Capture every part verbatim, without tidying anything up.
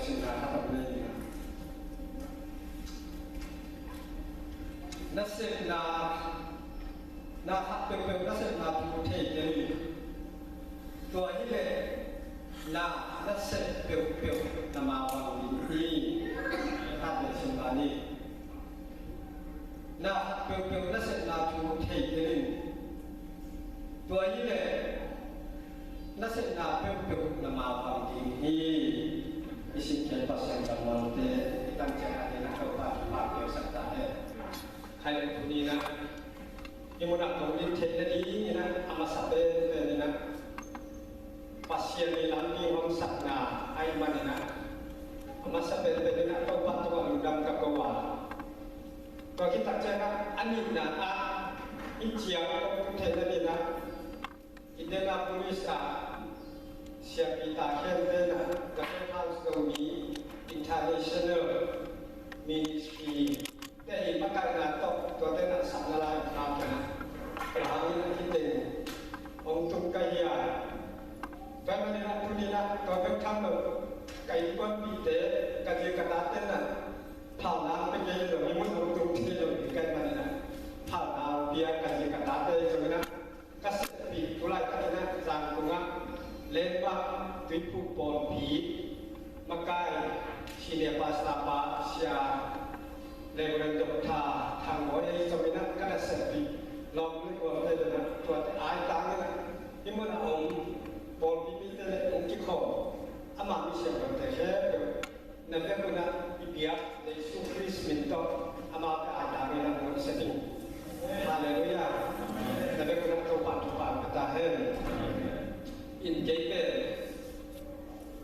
Sinna khat om nei ni. Nasepna, na khat peuhpeuh nasepna thu thei kei ni. Tua hi leh na nasep peuhpeuh na ma bang ding hi. Khat le sinna ni. Na khat peuhpeuh nasepna thu thei kei ni. Tua hi leh nasepna peuhpeuh na ma bang ding hi. I sin kei Pasian kammalte i tang ciang a ding a Topa thupha pia sak ta hen. Khai le tuni na i munah kong din theih na ding in a masa penpen in a Pasian i lampi hong sakna ahih manin a masa penpen in a Topa tungah lungdam ka ko a. Tua khit tak ciangin a nihna ah i ciang kong theih na ding in a Indianapolis ah Sia Peter Khen pen a The Faith House Zomi International Ministry te i makaihna tawh tua ten a sakna lai a kena. Tua hangin a khiteng hong tung ka hi a. Tua manin a tuni in a tua bek tham lo ka innkuanpihte ka zi ka tate in a phalna pe kei lo, i mun hong tung thei lo hi ka hih manin a phalna pia ka zi ka tate zong in a ka sepih tu laitakin a Zangkong ah Lenbah Tuiphuk pawlpi makai senior pastor pa Sia Reverend Doctor Thang Bawi ei zong in a ka na sepih lawm le gualte zong in a tuate ai tangin a i mun a om pawlpi mite le hong kikhawm ama mi siangthote khempeuh na vek un a i biak Jesu Khrist min tawh amau te a dangin a muan sia ding. Halleluiah. Na vek un a Topa thupha pia ta hen. In kei pen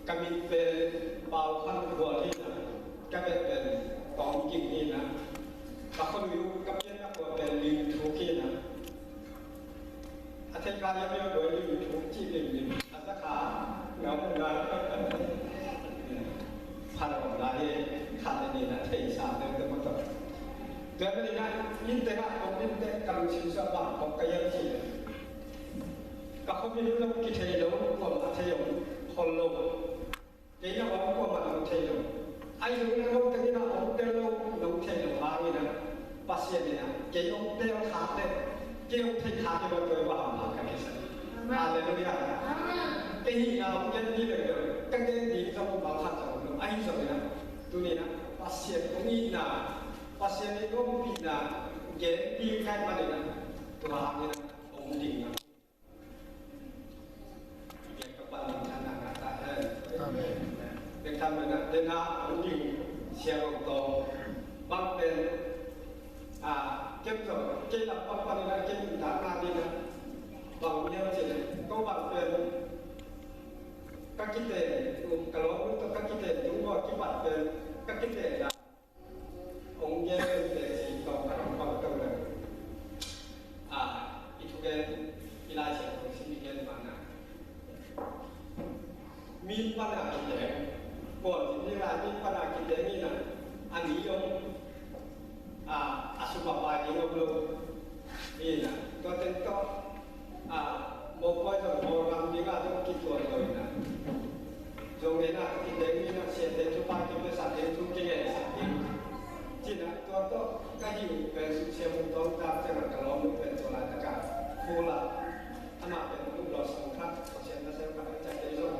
ka min pen Pau Khan Khual hi na, ka vek pen Tawm Ging hi na, ka khuanui uh ka pianna khua pen Lim Thuk hi na. A thei kha liam liam duai lim thu cih lim lim a za kha ngam ngai. Phan om lai hi khat le nih na thei sam deuh deuh mawk tawh. Tua manin a innte ah kong innte ka lungsim suah bang kong ka hiam cih leh ka khuamin lo kithei lo kuamah thei om khol lo. Kei na om kuamah nong thei lo. Ahi zongin a note in a om tel lo nong thei lo hangin a Pasian in a kei hong tel khak leh kei hong thei khak hi lo tua i va ham hang ka kisa. Amen. Halleluiah. Amen. Kei hihna hong gen ding leuleu ka gen ding zong bang khat zong om lo. Ahi zongin a tuni in a Pasian hong itna Pasian i ompihna gen ding ka hih manin a tua hangin a om ding a. Amen. Bek tham le na, dena hong ding sia lo to. Bang pen, a, kem to, kei lam bang pan na kem ta na ding na. Bang hiam cih leh, ko bang pen, ka kite, ka lo to ka kite, tung ko kipat pen, ka kite na. Hong gen pen teci tawm a hong pang to le. A, i thugen i Lai Siangtho sim i gen pan a. Mi pan a kiteng, pawl ci ni lai mi pan a kiteng in a, a mi om, a, a sum a pai ding om lo. Ni na, tua teng tawh, a, mopawi zong mawlngam ding a zong kituan lo in a. Zong ngen a kiteng in a siate thupha kipiasak ding, thu kingensak ding. Cih na tua tawh ka hih uh pen Sia Mung Tawng tak ciang a ka lawm uh pen tua laitak a Khul a amah pen a muh lawsang khat, Pasian nasem khat a ciah kei zong.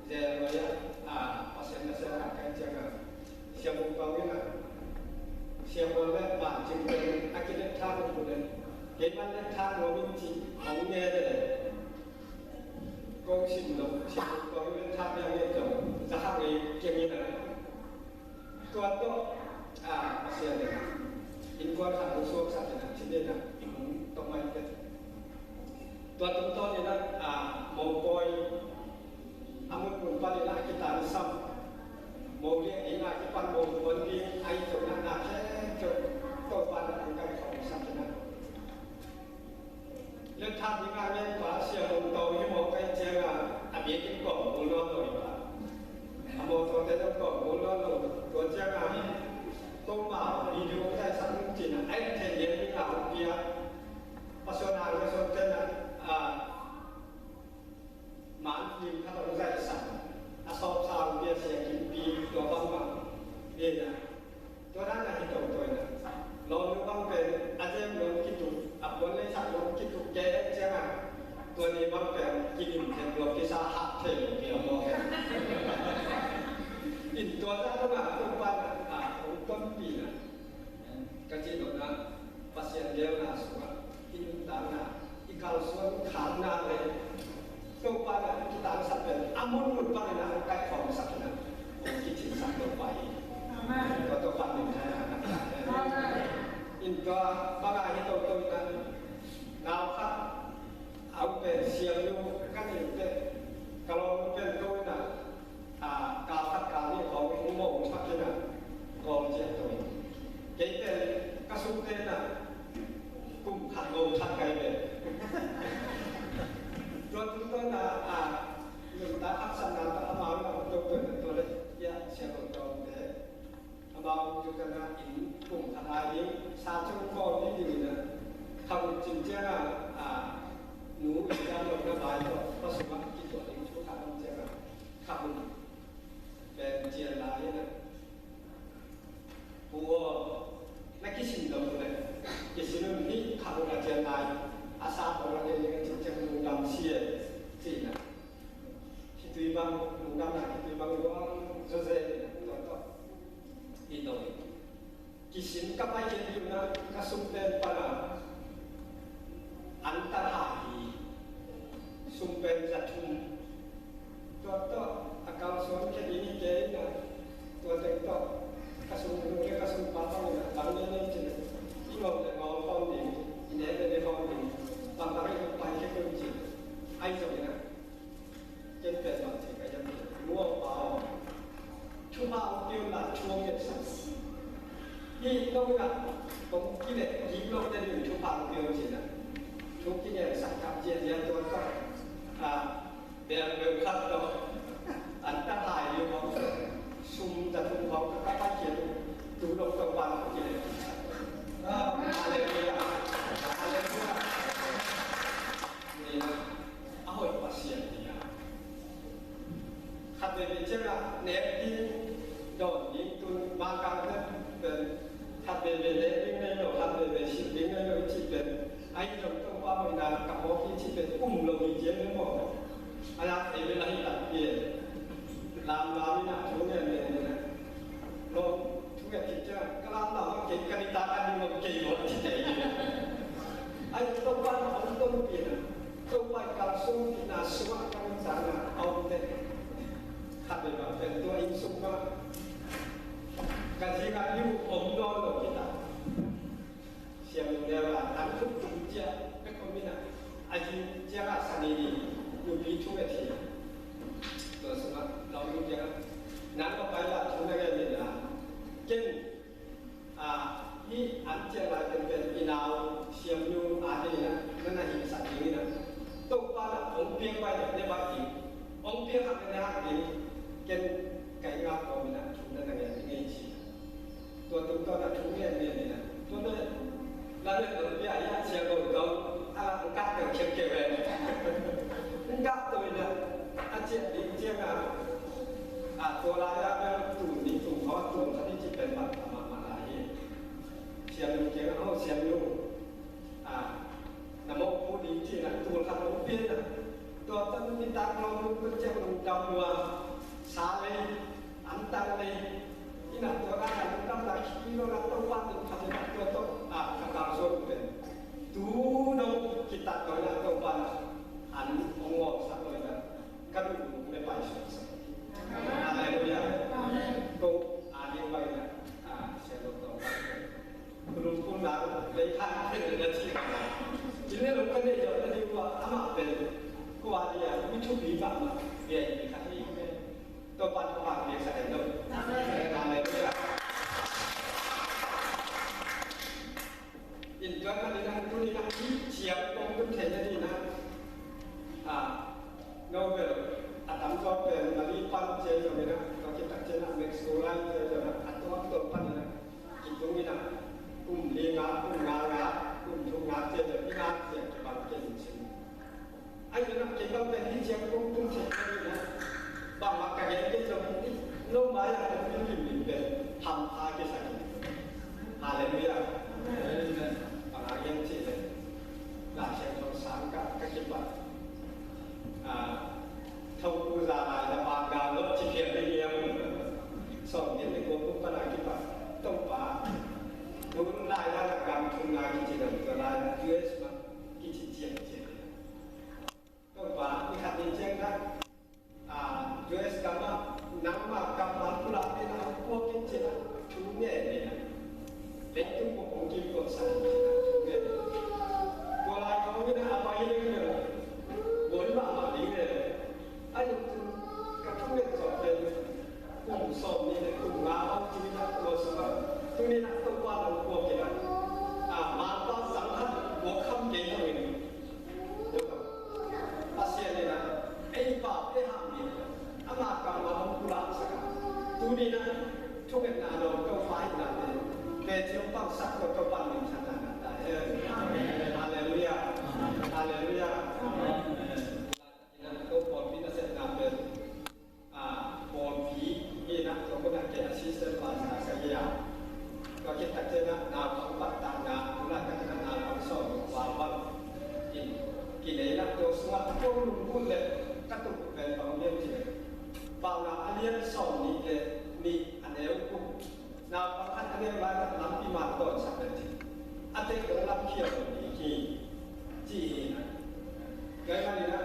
Zel lo ia, a, Pasian nasem khat ka ciang a Sia Mung Tawng in a, Sia Mung le Van Cing pen a kilet thang uh le, kei man let thang lo min ci hong nge le, kong sim lo, Sia Mung Tawng in let thang ia nge zong, za hak nge kiang in a. Tua tawh, a, Pasian in, innkuan khat hong suaksak in a, ci in a, i hong tawh mai te. Tua tungtawn in a, a, mopawi, a mun mun pan in a, a kitan sam. Mo liah in a, kipan mo puan ding, a i tawh na, na khe, tawh, tawh pan a, hong kai khawm sak in a. Let thak ding a ngen pa Sia Mung Tawng hi mawk ka hih ciang a, a biakinn kawm bul nawn lo hi pa. A mawtaw te zong kawm bul nawn lo. Tua ciang a, tua ma video ka hih sak nung cin a, a it thei lian ding a hong pia. Pasian a ngen suan ten a, a, man film khat hong zaihsak. A sawpsa hong pia Sia Kim Pi, tua Ina, tua dan a hi toto ina. Lawmnu bang pen a zem lawm kituk, a puan leisak lawm kituk kei ciangin tua ni bang pen kilim zem lawm kisa hak thei lo kei a maw. In tua dan a Topa in a hong tonpih na. Ka cih nopna Pasian geelna sungah i nuntakna, i kalsuan khatna le Topa in a kitangsak pen a munmun panin a hong kaikhawmsak in a hong kicingsak Topa hi. Amen. Tua Topa min thang a. Amen. In tua bang a hi toto in a nau khat a hong pen siamnu ka neih pen ka lawmnu pen ko in a a, kal khat kal nih khawng hong mawh thak in a, kawl ciah to in. Kei pen ka sungte in a, kum khat mawh thak kai ve. Tua tungtawn a, a, nuntak haksatna tawh amau in a hong to pen tua leh, ya, sia lo tawmte. Amau tu ka na in kum khat lai ding, sa chung kawl ding ding in a, khat cin ciang a, a, nu in a lo na bai tawh, pasuk a kituah ding thu khat om ciang a, khat pen cian lai in a, pu aw, na kisin lo le, kisin un hi khat a cian lai, a sa tawh la ding ding a cin ciang lungdam sia, ci in a. Khitui bang, lungdamna khitui bang luang zawzen in a, tua tawh i tawh in. Kisin ka pai kei ding na ka sum pen pan a an ta ha hi. Sum pen za thum. Tua tawh a kalsuan kei ding hi kei na. Tua teng tawh ka sum nu le ka sum pa bang na bang ne ne cin. I ngawh le ngawh khawm ding, i ne le ne khawm ding. Bang bang i pai kei kun cin. Ai zong na. Ken pen bang ci ka hiam cih leh, nu aw pa aw, thupha hong pia un la, thu hong ngetsak. Hih lo in a, kong kileh ding lo te ding thupha hong pia un ci in a, thu kingetsak kap ciat lian tua tawh, a, bel bel khat tawh, an ta hai liu hong, sum ta thum hong ka pai ciat tu lo tawh pan hong kileh. Halleluiah. Halleluiah. Ni na, a hoih Pasian ni a. Khat veve ciang a nek ding, dawn ding, tun Mangkang pen, pen, khat veve nek ding nei lo, khat veve silh ding nei lo i cih pen, a hi zong Topa hoihna ka phawk hi cih pen um lo hi ciang ni maw. A lak ei ve la hi takpi e. Lamlam in a thu ngen ngen in a. Lawm thu ngen khit ciang ka lamlam a kei ka nitak a ding om kei maw ci kei. Ai Topa na hong tonpih na. Topa i kalsuanpihna sungah ka nuntakna a om teh. Khat vei bang pen tua inn sung mah ka zingah yu om nawn lo kita. Siam neu la tang thuk tung ciah ka khom in a, a zing ciangah sani ni nupi thum a thi. Tua sungah lawmnu ciangah nang ka pai la thu na ngen in la. Ken a, hih an ciang lai penpen i nau siamnu a ding in a, na na hihsak ding in a, Topa na hong piang bai na ne bai ding, hong piang hak na ne hak ding, ken ka i ngak kawm in a thu na na ngen ding ei ci. Tua tungtawn a thu ngen ngen in a, tua na la ngen lo bia i a sia lo tawh a la hong kah teng khiat keu ve. Hong kah to in a, a ciah ding ciang a, a tua lai a bel tun ding tung khaw tun khat i ci pen mat a mahmah lai hi. Siamnu kiang a, "Aw siamnu, a, na mawh pu ding ci na tul khat hong pia na. Tua tan nitak lawmnu kan ciang lungdam lua, sa lei, antang lei, i na tua kan lungdam na ki lo na Topa tul khat na tua to, a, ka kang so pen. Tu dong kitat lo na Topa na, an hong ngawh sak lo na, ka duh duh le pai suak sak." Halleluiah. Ko a ding bai na, a, sia lo tawh. Kulungkulna lei khan khen na ci. Inn le lo ka neih zawh na ding uh ah amah pen kua dia mi thupi mahmah, V I P khat hi. Topa, Topa piaksak hen lo. Halleluiah. In tuan manin ah tuni in ah hih ciang kong tun theihna dingin ah, a, Nobel a tamzaw pen Mali pan ciai zongin ah, tua khit tak ciangin ah Max Planck ciai zongin ah, a tuamtuam panin ah kitung in ah, kum li nga, kum nga nga, kum thum nga ciai zong in ah, ciai kibang kei in cin. Ahi zongin ah kei bang pen hih ciang kong tun theihna dingin ah, bangmah ka gen kei zongin, no mai ah kong tun limlim pen. hampha kisak hi. Halleluiah. Amen. Bang hang hiam cih leh Lai Siangtho sang ka, ka kipat. Ah, thongku za lai na pang ga lot ci phial ding hiam. Sawmnih le kua kum pan a kipat Topa, tun lai na gam thumna kici lo, tua lai na U S mah kici ciangciang. Topa, i khat ni ciang na, ah, U S gam ah nangmah kammal pulak ding a hong puak in ci-in a thu ngen in a, leitung bup hong kimtuahsak in ci-in a thu ngen. Tua lai khawng in a, a pai ding hi lo, buai mahmah ding hi lo. Ahi zongin ka thunget zawh pen kum sawmnih le kum nga bang ci-in a, tua sungah tuni-in a Topa nong puak in a, ah, Mangpau zang khat puak kham kei lo in. Pasian in a, ei pau, ei hang in a, ama kammal hong pulaksak a, tuni-in a thungetna nong Topa in a, te, te ciang pangsak ko, Topa min thang na ta hen. Amen. Halleluiah. Halleluiah. Amen. Ko pawlpi nasepna pen, ah, pawlpi hi in a, tua mun ah kei assistant pastor ka hi a. Tua khit tak ciangin a naupang pattahna, tu laitak in a naupang sawm val bang in kinei in a, tua sungah ko lunggulh le ka tup pen bang hiam cih leh, Paunak a lian sawmnih le nih, a neu kum. Naupang khat a neu lai-in a lampi man tawnsak le ci. A tek dong lamkhial lo ding hi, ci hi in a. Tua ahih manin a,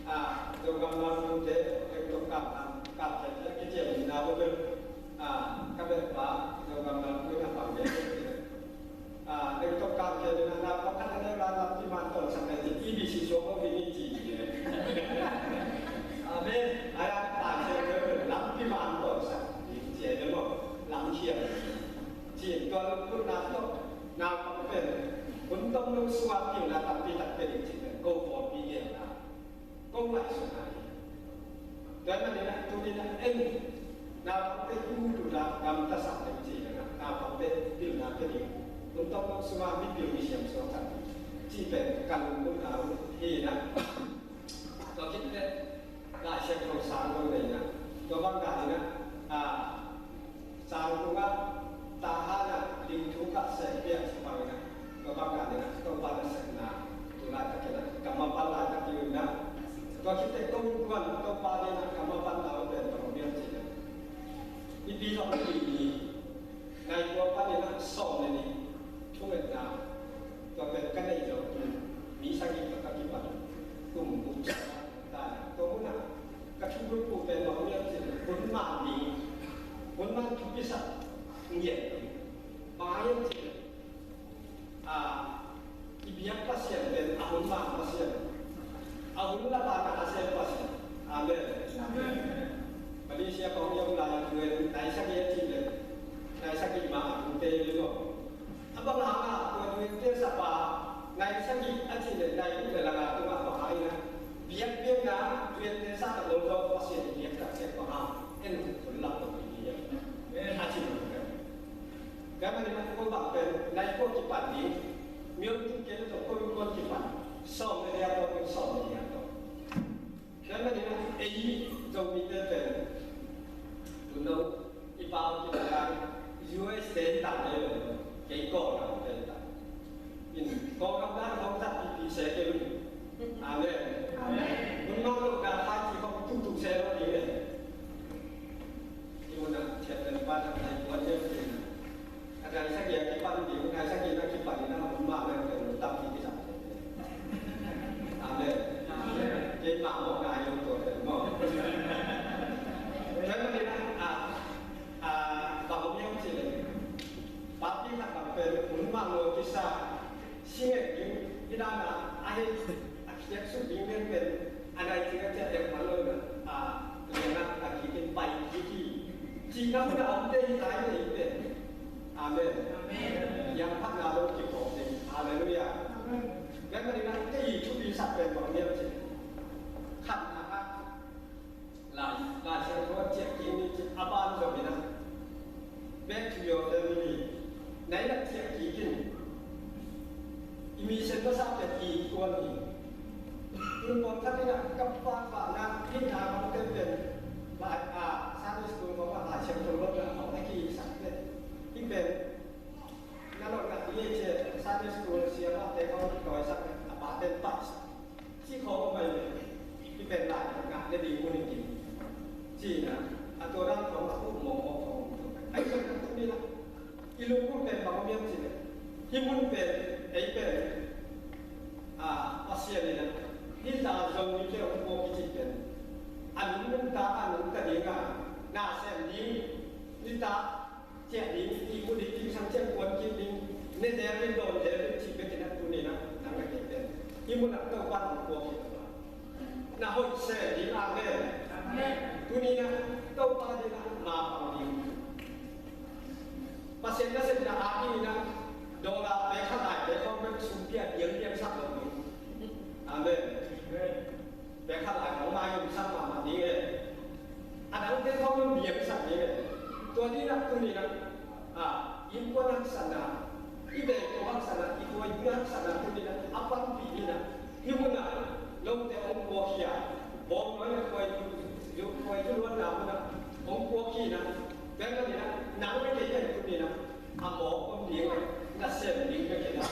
ah, Zogam lampu te, tek dong kam, kam, kam te, a kiciam ni na bo bel. Ah, ka bel pa, Zogam lampu na pang bel. Ah, tek dong kam te ni na, naupang khat a neu lai-in a lampi man tawnsak le ci, E B C suak lo ding hi ci hi. Amen. Ai, a, ta se, lampi man tawnsak ding ci hi maw. Lamkhial. Ci, tua lunggulhna tawh naupang pen hun tom lo sungah pilna tampi tak pia ding ci pen ko pawlpi geelna, ko ngaihsutna hi. Tua ahih manin a tuni-in a en naupangte i muh leh gamtasak ding ci-in a, naupangte pilna pia ding, hun tom lo sungah mipil misiam suaksak ding cih pen ka lunggulhna uh hi in a. Tua khit teh Lai Siangtho sang lo nei in a, tua bang dan in a, ah, sang tungah Tahan ah, Liu Thu Kah Seh Piak Sipang in a, tua bang dan in a, Topa nasepna tu laitak in a, ka mapan laitak hi in a. Tua khit teh ko innkuan Topa deihna ka mapan lau pen bang hiam cih leh, Mipi Zompi Ni, nai kua panin a sawm le nih thungetna, tua pen ka neih zawh kum, mi sagih tawh ka kipan kum guk sa ta in a, tua mun ah ka thugulh pen bang hiam cih leh, hun man ding, hun man thupisak ngiat ding. Bang hiam cih leh, ah, i biak Pasian pen a hun man Pasian, a hun lak a na a sem Pasian. Amen. Amen. Malaysia khawng i om lai, U N nai sagih a cih leh, nai sagih mah a hun te hi lo. A bang hang a, tua U N te sapa nai sagih a cih leh, nai guk le lang a tungah bang hang in a, biakpiakna U N te sa tak lo zaw, Pasian i biak tak ciang bang hang, en hun lak lo ding hi hiam, a cih lo. Tua ahih manin a ko bang pen nai kua kipan ding, mi on tung ken tawh ko innkuan kipan, sawm le nih a tawh, sawm le nih a tawh. Tua ahih manin a ei Zomite pen, tu no, i pau kipan a, U S te hi ta, kei Kawlgam te hi ta. In, Kawlgam dan khawng zat pipi se kei un. Amen. Amen. Mun mah lo na khai ci khawng tuk tuk se lo ding e. I mun ah thiat pen pan ah khai kuan deuh ding. A nai sagih a kipan ding, nai sagih na kipan in a, mun mah lo pen tam ding kisam. Amen. Amen. Keimah mawh ngai lo tua pen maw. Tua ahih manin a, a, a, bang om hiam cih leh, papi khat bang pen mun mah lo kisa, si ngen ding, hi dan a, a heh, a khiat suk ding pen pen, a nai cing a ciah deuh man lo in a, a, tua in a, a kikin pai kik hi. Cihna mun a omte hi ta hi pen. Amen. Amen. Piangthakna lo kiphawk ding. Halleluiah. Amen. Tua ahih manin a, kei thupisak pen bang hiam cih leh, khatna ah, Lai, Lai Siangtho ah ciah kik ni ci a ban zong in a, back to your family. Nai na ciah kik in. I mission masa pen i tuan hi. Tun pawlkhat in a, ka pa, pa na, hih na bang pen pen, Lai, a, Sunday school khawng ah Lai Siangtho lotna khawng a kisak na ding mun hi ding. Ci-in a, a tua dan khawng a, uh, mawkmawk khawng om tua. Ahi zongin a tuni-in a, i lungkul pen bang om hiam cih leh, hih mun pen, ei pen, a, Pasian in a, nidang zong mite hong puak hi cih pen, a nung nuntak a, nungta ding a, na sem ding, nidang ciah ding, ihmu ding, cingsang ciang kuan kik ding, ne zel ding, dawn zel ding cih bek in a, tuni-in a, nang le kei pen hih mun ah Topa hong puak hi lo a, na hoih sem ding. Amen. Amen. Tuni-in a, Topa ding a mapang ding. Pasian nasepna a dingin a, dollar pek khat lai pek khawng bek sum pia diamdiam sak lo ding. Amen. Amen. Pek khat lai khawng mah i umsak mahmah ding e. A dangte khawng i um diamsak ding e. Tua ding a, tuni-in a, a, innkuan haksatna, i beh ko haksatna, i khuai ding haksatna, tuni-in a, a panpih ding a, hih mun ah note hong puak hi a, bawngnawi le khuai, khuai thuluanna mun ah hong puak hi a, tua ahih manin a, nang le kei pen tuni-in a, a mawk om ding a, na sem ding bek hi a,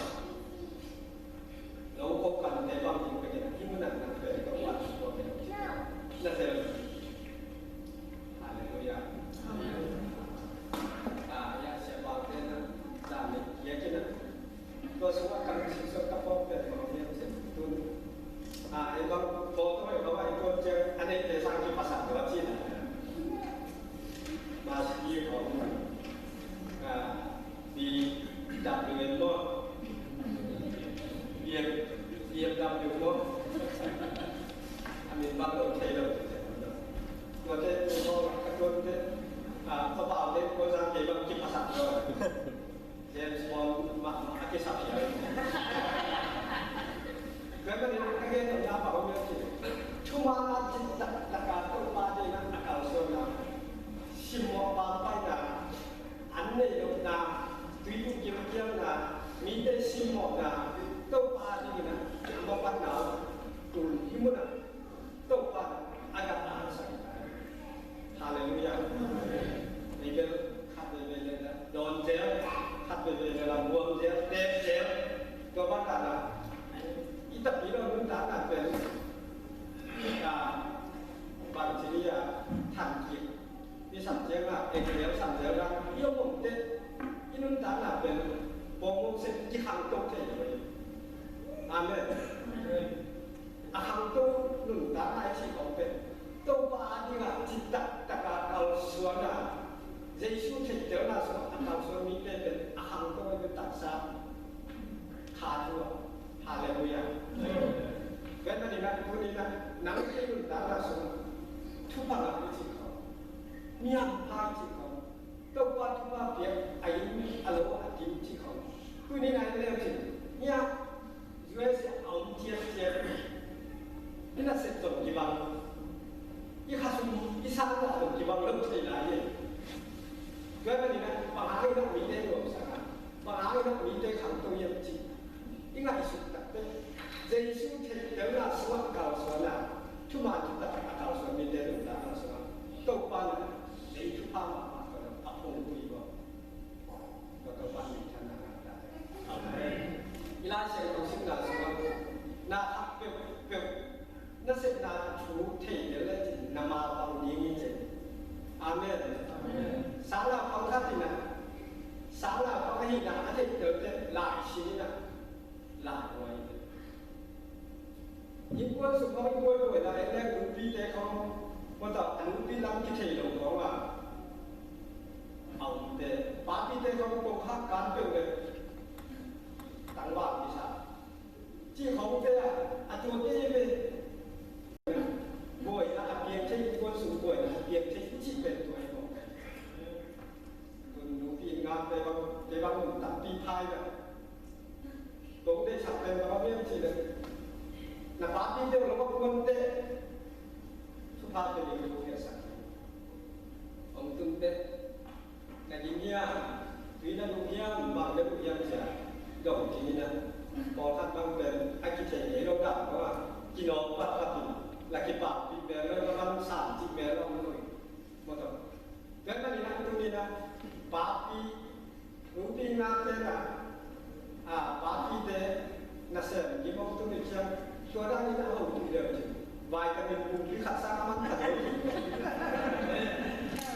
lo ko kan te bang ding bek hi a, hih mun ah nang pen Topa hong puak hi a, na sem. Halleluiah. Amen. A, ya sia bang te na, dan le kia kina. Tua sungah kan sik sot ka pawk pen bang hiam cih leh tun. A, ei bang pawk tawh ei bang ei tuan ciang a neihte sang kiphasak lua cih na. Mercedes khawng, a, B M W maw? B M, B M W maw? A min bang lo thei lo. Tuate tua khawng a tuante, a, ka pau te tua sang kei bang kiphasak lua. James Bond mahmah a kisap hi a. Tua ahih manin ka gen nopna bang hiam cih leh, thuman a cih taktak a Topa ding a kalsuanna, simmawh pampaihna, an neih lohna, tui uh gimkialna, mite simmawhna, Topa ding a mapatna uh tul hih mun ah Topa a gah a haksat. Halleluiah. Ei bel khat veivei le la dawn zel, khat veivei le la muang zel, teek zel. Tua bang a la i takpi lo nuntakna pen, a, bang ci ding a, than kik. I sam ciang a, ei zel sam zel la i om om teh, i nuntakna pen pawngmawng seh kikhangto thei lo hi. Amen. A khangto nuntakna i cih khawng pen Topa a ding a cih taktak a kalsuan a, Jesu theihtelna sungah a kalsuan mite pen a khangto a, i taksa kha thu a. Halleluiah. Tua ahih manin a tuni-in a nang kei nuntakna sungah thupha ngah i cih khawng, mi hampha i cih khawng, Topa thupha piak a inn a lo a dim cih khawng, tuni-in a en leu cin, hiah U S A a om ciatciat, i nasep zong kibang, i khasum i sang zah zong kibang lo thei lai hi. Tua ahih manin a bang hangin a mite nuamsak a, bang hangin a mite khangto hiam cih i ngaihsut tak teh, Jesu theihtelna sungah kalsuan a, thuman thutak a kalsuan mite nuntakna sungah Topa in a lei thupha mahmah tawh a phungpui hi. Tua Topa minthanna ngah ta. Amen. I Lai Siangtho simna sungah na khat peuhpeuh nasepna thu thei lel lecin na mapang ding hi ci. Amen. Amen. Sangnaupang khat in a, sangnaupang ahihna a theihtel teh lai sim in a, lai nuai hi. Innkuan sung khawng i buaibuaina en leng nupite khawng, mawtaw a nupi lam kithei lo khawng a, a omte, papite khawng kongkhak kan peuh leh tangval kisa cih khawngte ah a tuate hi ve. Buaina a piang thei, innkuan sung buaina a piang thei i cih pen tua hi khawng. Tun nupi ngakte bang, kei bang mun tampi phai na. Kong deihsak pen bang a piang cih leh, na papi deuh lo a kuante thupha pia ding lo piasak. Hong tunte na gim hiam, tui na luh hiam, bang na luh hiam cia dong ding in a, pawlkhat bang pen a kithei ngei lo dah bang a, kinawk pahpah in la kipakpih mel lo, la van san cih mel lo om lo hi. Mawtaw. Tua ahih manin a tuni-in a papi, nupi ngakte na, a, papite nasem gim hong tun ciang, tua dan in a hotu leu cin, vitamin pum Khat sa man khat. Amen.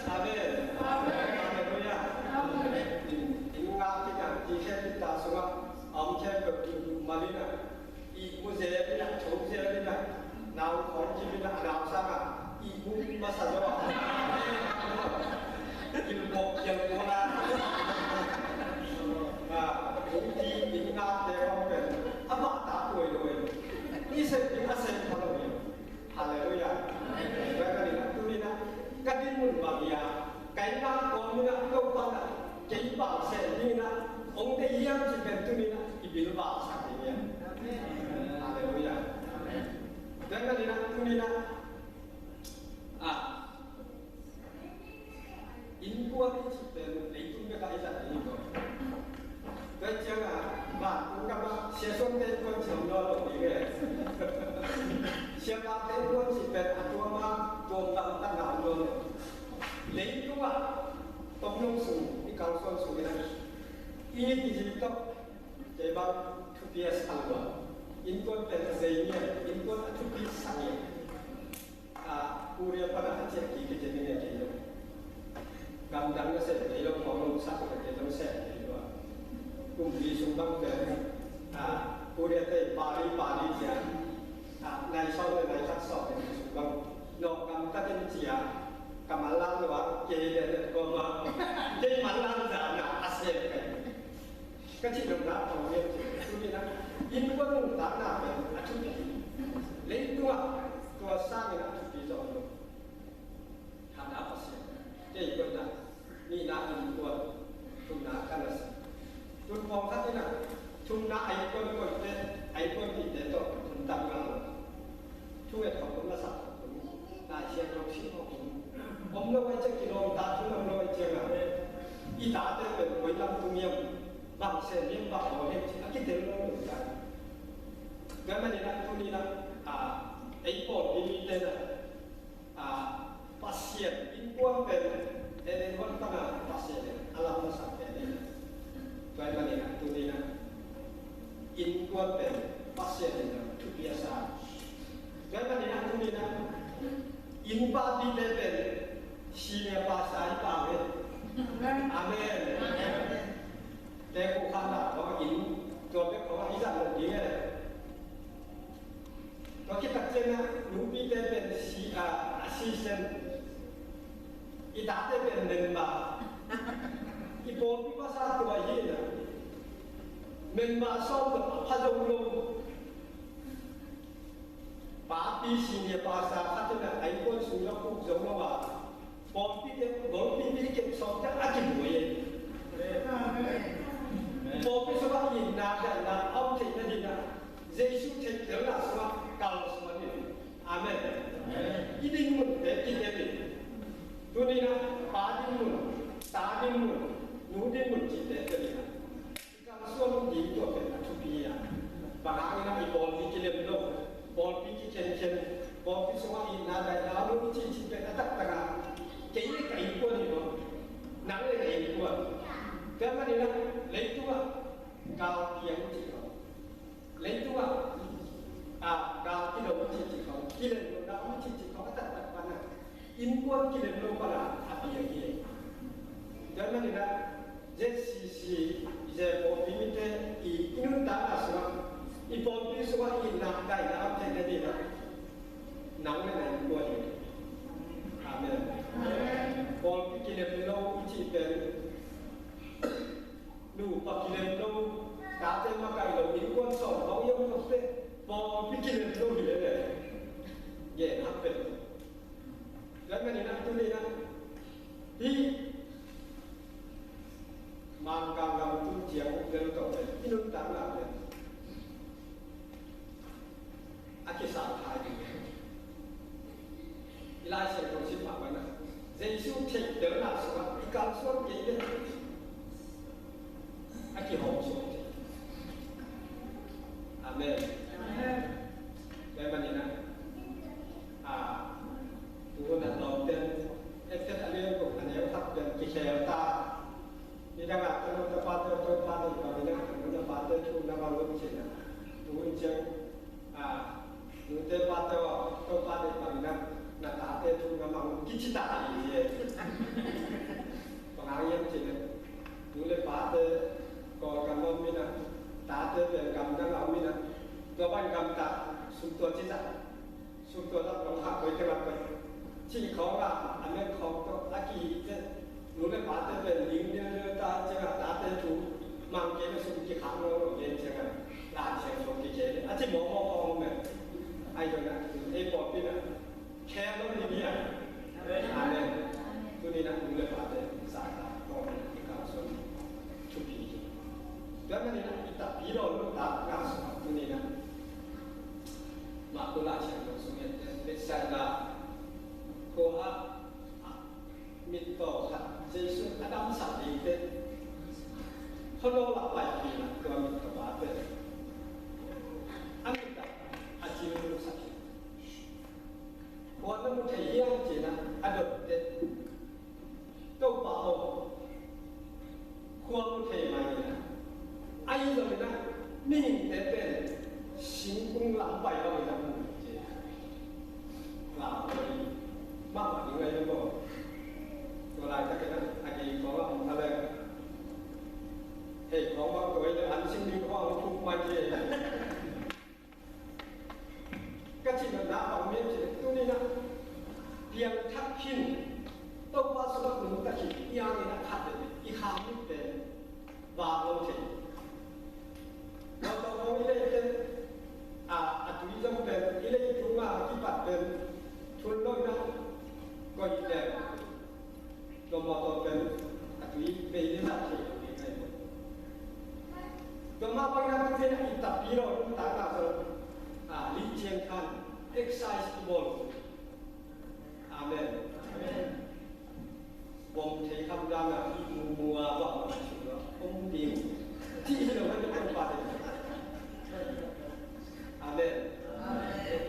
Amen. Halleluiah. Amen. Inn ngak kik a, ti khen kik ta sungah a om khempeuh duhduh mal in a, ihmu zel in a, tho zel in a, nau khawng kim in a, a nau sang a ihmu masa zaw a, kilbawk kial pawl a, a, kong ti inn ngakte khawng pen a mah ta tuai lo in. I sep ding a sep pha lo in. Halleluiah. Tua ahih manin ah tuni-in ah ka dinmun bang hiam, ka inn ngak kawm in ah Topa in ah kei bang sem dingin ah hong deih hiam cih pen tuni-in ah i bilbang sak ding hi. Halleluiah. Tua ahih manin ah tuni-in ah, ah, innkuan i cih pen leitung bek a i zat ding hi. Tua ciangin vantung gam ah Sia Suante innkuan cih om nawn lo ding e. Sia Pate innkuan cih pen a tuam a tuam gamtatna om nawn lo. Leitung ah tomno sung, i kalsuan sung in ah i kici tawh kei bang thupi a sa lo a, innkuan pen a zei ngiat, innkuan a thupi sa ngiat. A, Korea pan a ciah kik kei ni nge kei lo. Gamdang na sem kei lo, khawng lo sak na kei lo sem kei lo. Kum li sung bang pen, a, Korea te pali pali ciah, a, nai sawm le nai khat sawm le sung bang. Nawh gamtat in ciah, ka manlang lo a, kei le le koma, kei manlang zan a, a sem kei. Ka cih nopna thong hiam cih leh tuni-in ah innkuan nuntakna pen a thupi. Leitungah tua sangin a thupi zong om lo. Khatna Pasian. Kei koihna. Nihna innkuan. Thumna ka nasem. Tun pawngkhat in ah thumna a innkuan koihte, a innkuan pihte tawh thum tam ngal lo. Thunget khop om, lasak khop om, Lai Siangtho sim khop om. Om lo ahih ciang kilawm ta, thu om lo ahih ciang a, i tate pen koi lam tung hiam, bang sem hiam, bang bawl hiam cih a kitel lo lo ta. Tua ahih manin ah tuni-in ah, a, ei pawlpi mite in ah, a, Pasian innkuan pen, Eden huan pan a Pasian in a lam masak pen hi. Tua ahih manin ah tuni-in ah innkuan pen Pasian in a thupi a sa. Tua ahih manin ah tuni-in ah inn papite pen senior pastor hi pah ve. Amen. Amen. Te ko khan la ko in tua bek ko i zat lo ding e. Tua khit tak ciangin ah nupite pen si, a, assistant. I tate pen member. I pawlpi pastor tua hi in ah member sawm tawh a pha zo lo. Papi senior pastor khat in ah a innkuan sung ah puk zo lo a, pawlpi te, golpi te kep sawm te a kibuai e. Pawlpi sungah itna daihna a om theih nadingin ah Jesu theihtelna sungah kalsuan in. Amen. I dinmunte kitel in. Tuni-in ah pa dinmun, ta dinmun, nu dinmun cihte tel in ah i kalsuan ding tua pen a thupi a. Bang hangin ah i pawlpi kilem lo, pawlpi kikhenkhen, pawlpi sungah itna daihna om lo i cihcih pen a taktak a kei le ka innkuan hi lo. Nang le na innkuan. Tua ahih manin ah leitungah gal piang cih lo. Leitungah, a, gal kilem cihcih khawng, kilem lohna om cihcih khawng a taktak pan a, innkuan kilem lo pan a, a piang hi. Tua ahih manin ah Z C C, i Z pawlpi mite, i, i nuntakna sungah, i pawlpi sungah i itna daihna om theih nadingin ah nang le na innkuan hi. Amen. Pawlpi kilem lo i cih pen, nupa kilem lo, tate makaih lo, innkuan sawm khawng i om khop teh, pawlpi kilem lo hi lel e. Gen hak pen. Tua ahih manin ah tuni-in ah hih Mangkang gam tung ciang uk lel tawh pen i nuntakna pen a kisang thai ding. I Lai Siangtho sim mah bangin ah Jesu theihtelna sungah i kalsuan kei leh a kihawm suak thei. Amen. Amen. Tua ahih manin ah, a, tu hun a lawmten, Efesa a lian guk a neu khat pen kikhel ta. Nidang a ka nu ka pate aw, Topa deih bangin ah, ka nu na pate thu na bang un ci-in ah. Tu hun ciang, a, nute pate aw, Topa deih bangin ah, Ci ta hi hi e. Bang hang hiam cih leh, nu le pate Kawlgam a om in ah, tate pen gamdang a om in ah, tua bang gamta sum tua ci ta, sum tua ta bang hah koi teng ah koi. Cih khawng ah a met khawng tawh a kihih teh, nu le pate pen ling liallial ta ciang ah, tate thu mang kei leh sum kikhak nawn lo gen ciang ah, Lai Siangtho kikhel a ci mawkmawk khawng om e. Ahi zongin ah ei pawlpi in ah khel lo ding hi a. Amen. Tuni-in ah nu le pate zahtak khawm in ah i kalsuan thupi hi. Tua ahih manin ah i takpi lo nuntakna sungah tuni-in ah Marku Lai Siangtho sung ah en teh, Bethsaida khua ah mittaw khat Jesuh a damsak ding teh, khuano lah paipih in ah tua mittaw pa pen a mit ah a cil musak hi. Kua na mu thei hiam ci-in ah a dot teh, Topa aw, kua mu thei mai in ah, ahi zongin ah mihingte pen singkung lam pai bangin ah mu hi ci. Lau koi mahmah ding ahi maw. Tua laitakin ah a gei khawng ah om kha leh, hei khawng bang tua hi leh an sing ding khawng ah om kuk mai ci. Ka cih nopna bang hiam cih leh, tuni-in ah piangthak khin, Topa sungah nungta khin, i hangin ah khat vei i kham mit pen vak lo thei. Mawtaw khawng i lei pen, a, a tui zong pen i lei tung a kipat pen thul lo in ah koih leh, tua mawtaw pen a tui bei ding zah thei lo ding ahi maw. Tua mah bangin ah tuni-in ah i takpi lo nuntakna sungah, a, lih ciang khan exercise i bawl. Amen. Amen. Bawm thei kham dan a i mu mu a bang a sung lo om ding ci hi lo, kan i Topa ding. Amen. Amen.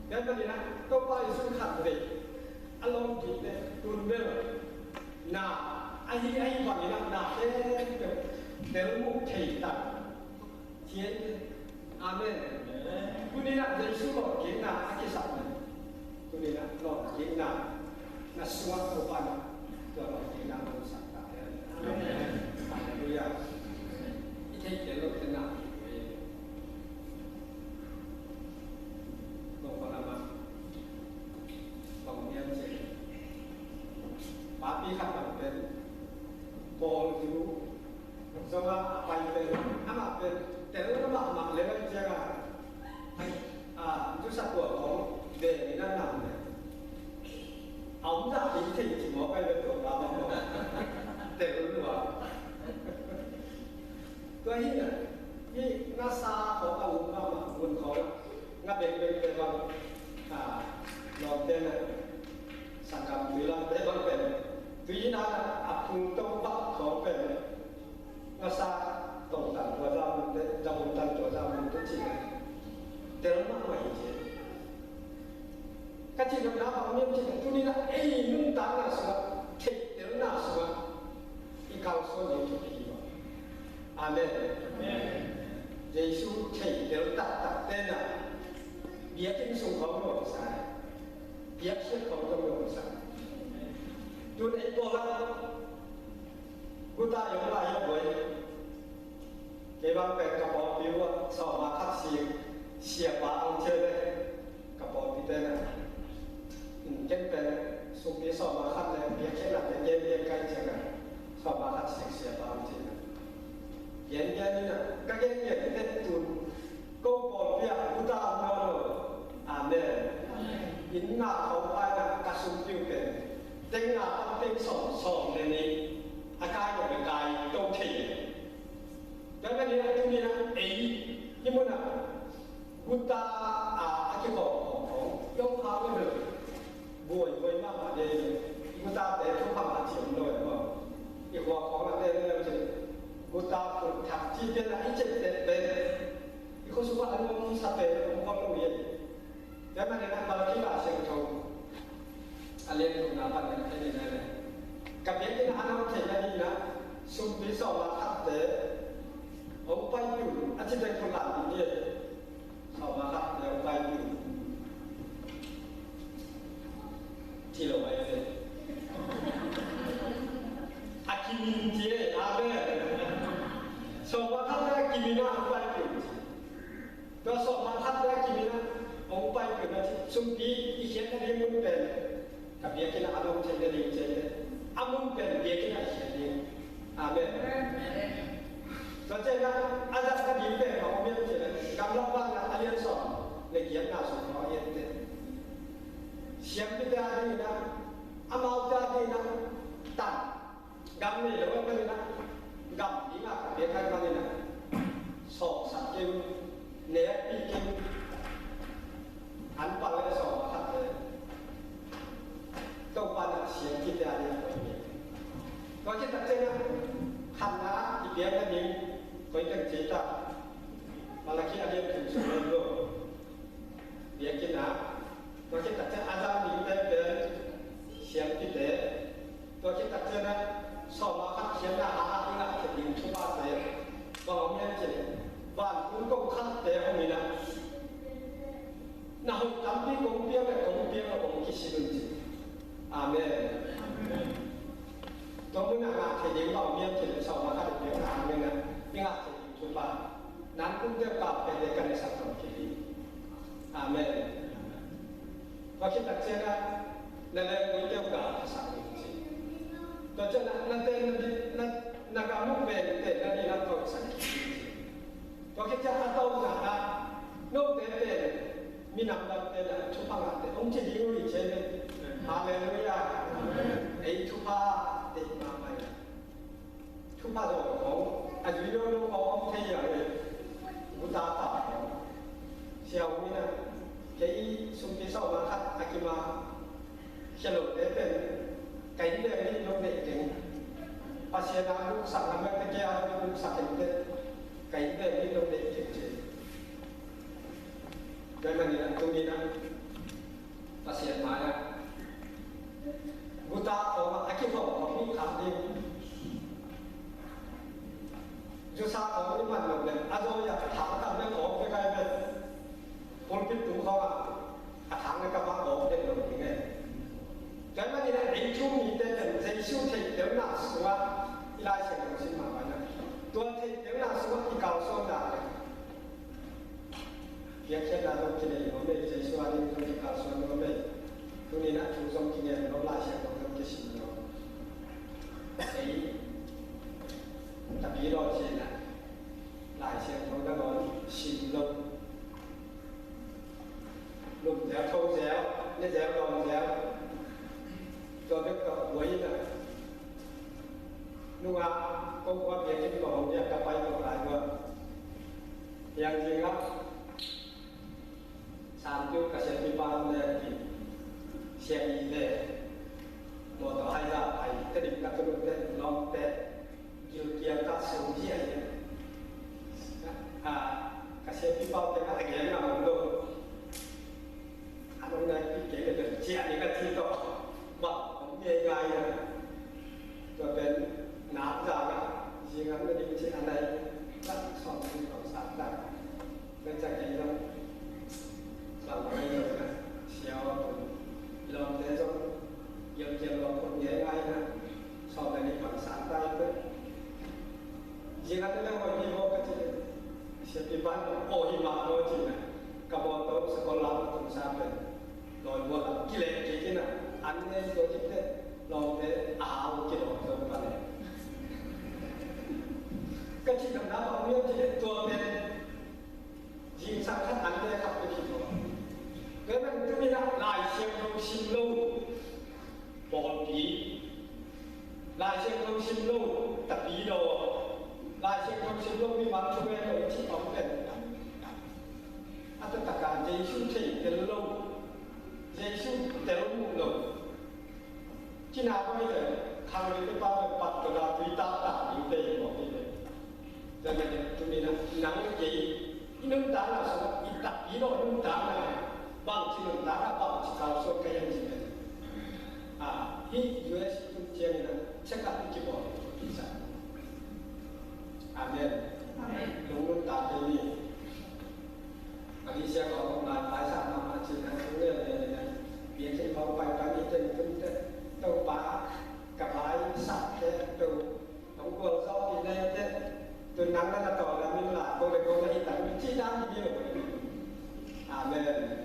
Tua ahih manin ah Topa Jesuh khat vei a lawm kik teh tun bel na ahi ahi bangin ah na khempeuh tel muh thei tak. Amen. Tuni-in ah Jesuh lawmkikna a kisap leh, tuni-in ah lawmkikna na suak Topa in ah tua lawmkikna hong sak ta hen. Halleluiah. I theih tel loh teh na hi. Bang kua lam ah, bang hiam cih leh, papi khat bang pen bawl hi uh. Zong a pai pen, amah pen tel mahmah lel ahih ciangin, a, tu sa tua khawng veng in a nam leh, a om zah ding thei ci mawk ahi ve tua pa mah maw. Tel lua. Tua hi na, hih ngasa khawng a um mahmah, ngun khawng a, nga bekbek te bang, a, lawmte na, sanggam tui lamte bang pen, tui in a, a phung tawh bak khawng pen, ngasa tongtan tua za mun te, za mun tan tua za mun te ci na, tel mahmah hi ci. Ka cih nopna bang hiam cih leh, tuni-in ah ei nuntakna sungah, theihtelna sungah i kalsuan ding thupi hi maw. Amen. Amen. Jesuh theihtel taktak te na, biakinn sung khawng nuamsa hi. Biakinn khawng zong nuamsa hi. Tun ei pawl ah guta i om lai hi a buai. Kei bang pen ka pawlpi uh ah sawma khat sik siapa hong ci leh, ka pawlpite na, ken pen sumpi sawma khat leh biakinn ah te gen gen kai ciang a, sawma khat sik siapa hong ci na. Gen gen in a, ka gen gen teh tun ko pawlpi ah guta om nawn lo. Amen. Inn nga khawng pai na ka sumpi uh pen teng nga pan teng sawm, sawm le nih a kai lo le kai to thei. Tua ahih manin a tuni-in a ei hih munah guta a, a kikhawm khawm khawm i om kha uh hi lo. Buaihuai mahmah ding hi. Gutate thupha mah ci om lo hi maw. I khua khawng a te lel cin guta phut thak ci pen a i cih teh pen i khuasung ah a nuamsa pen om khawm lo hi. Tua ahih manin a Malakhi Lai Siangtho a lian thumna pan en, en in a leh, ka biakinn ah a na om theihna dingin a sumpi sawma khatte hong paipih un a ci teng phut lam ding hi. Sawma khatte hong paipih un. Ci lo ahi ve. Sumpi i khiatna ding mun pen ka biakinn ah a om theihna ding ci a, a mun pen biakinn ah i khiat ding. Amen. Tua ciangin a zatna ding pen bang om hiam cih leh gamlak vanah a lian sawm le giatna sung khawng a etteh. Siampite a dingin ah, amaute a dingin ah tan. Gam nei lo a panin ah, gam dingah ka piak ahih manin ah, sawksak kei un, nekpih kei un. An pal le sawm a khat le Topa na siam kite a ding a koi kei. Tua khit tak ciangin ah, khatna i piak nading koi teng ci ta. Malakhi a lian thum sung lo. Biakinn ah, tua khit tak ciang a zang dingte pen siampite. Tua khit tak ciang ah sawm a khat khiatna a, a i ngah theih ding thuphate. Bang om hiam cih leh vantung kongkhakte hong in ah, na hoih tampi kong piak leh kong piak leh kong kisin un ci. Amen. Tua mun ah ngah theih ding bang om hiam cih leh sawm a khat i piakna hangin ah i ngah theih ding thupha. Nang kum teu ka pete ka nesak tawh kei hi. Amen. Tua khit tak ciang ah na lengguite uh ka phasak ding ci. Tua ciang ah na te na di na na gam uh pen te na di na tawh sak ding ci. Tua khit ciang a tawhna ah note pen minam dangte na thupha ngahte hong ci ding uh hi ci. Halleluiah. Ei thupha te mahmah hi. Thupha zawh khawng a zui lo lo khawng om thei a, guta ta khawng. Sia Hong in ah kei sumpi sawm a khat a kim a khia lote pen ka inn veng nih lo neih keng. Pasian a luksak lam bek te kei a luksak kei te ka inn veng nih lo neih keng ci. Tua ahih manin ah tuni in ah Pasian mai-ah guta khawng ah a kikhawm khawm mi khat ding. Zusa khawng i man lo le a zawi ah thang tam le khawm te kai ve. Pulpit tung khawng ah a thang le ka bang khawm te lo ding e. Tua ahih manin ah ei thu mite pen Jesu theihtelna sungah i Lai Siangtho sim mah bangin ah tua theihtelna sungah i kalsuanna le Biakpiakna zong kinei nuam ei, Jesu a ding zong kikalsuan nuam ei. Tuni-in ah thu zong kingen nuam, Lai Siangtho zong kisim nuam. Ei, tapi lo cihna, Lai Siangtho nangawn sim lo. Num zel, tho zel, ne zel, dawn zel. Tua bek tawh buai in ah. Nungah kong khua biakinn kong hong biak ka pai kong lai guan. Piang zingah Santiu ka siapipa le ki siapi le mawtaw haizah pai te ding ka tun uh teh lawmte gilkial ka sung zia hi. A, ka siapipa uh tengah a gen ngam om lo. A nong nai pi kei le bel ciah ni ka ci tawh bang om ngei ngai a. Tua pen nak zang a, zingam na ding ci a nai tak sawm ding tawh sa tak. Ka ciah kei zong bang ngai zong a sia aw tun lawmte zong yawm kial lawm om ngei ngai a. Sawm le nih bang sa tak. Zingam na le hoi ni maw ka ci le. Siapipa in aw hi mah maw ci na. Ka mawtaw sakol lam a tung sa pen lawi bual lam kileh kik in a, an ngei tua kik teh lawmte a hau kilawm zo pa le. Ka cih lam lam a hong lian ci teh tua pen zingsang khat an ngei khat peuh hi maw. Tua pen tu in a Lai Siangtho sim lo pawlpi, Lai Siangtho sim lo tapidaw, Lai Siangtho sim lo mimal thugen lo i cih bang pen a taktak a Jesu thei tel lo, Jesu tel muh lo. Cina koi le khang le pa le pat ko da tui ta ta ding te mo hi le. Tua ahih manin tuni-in ah nang le kei i nuntakna sungah i tapidaw nuntakna, bangci nuntakna, bangci kalsuan ka hiam cih pen, a, hih U S tun ciangin ah check up i kibawl hi sa. Amen. Amen. Lung nuntak kei ni. A dih sia kong lai lai sa mahmah cih na, tu le le le. Biakinn kong pai pai ni teng tun teh Topa ka pai sa teh to. Hong gualzawh dih na hi teh, tu nang na na tawh lam in la, ko le ko na hi tak, ci dan dih lo. Amen.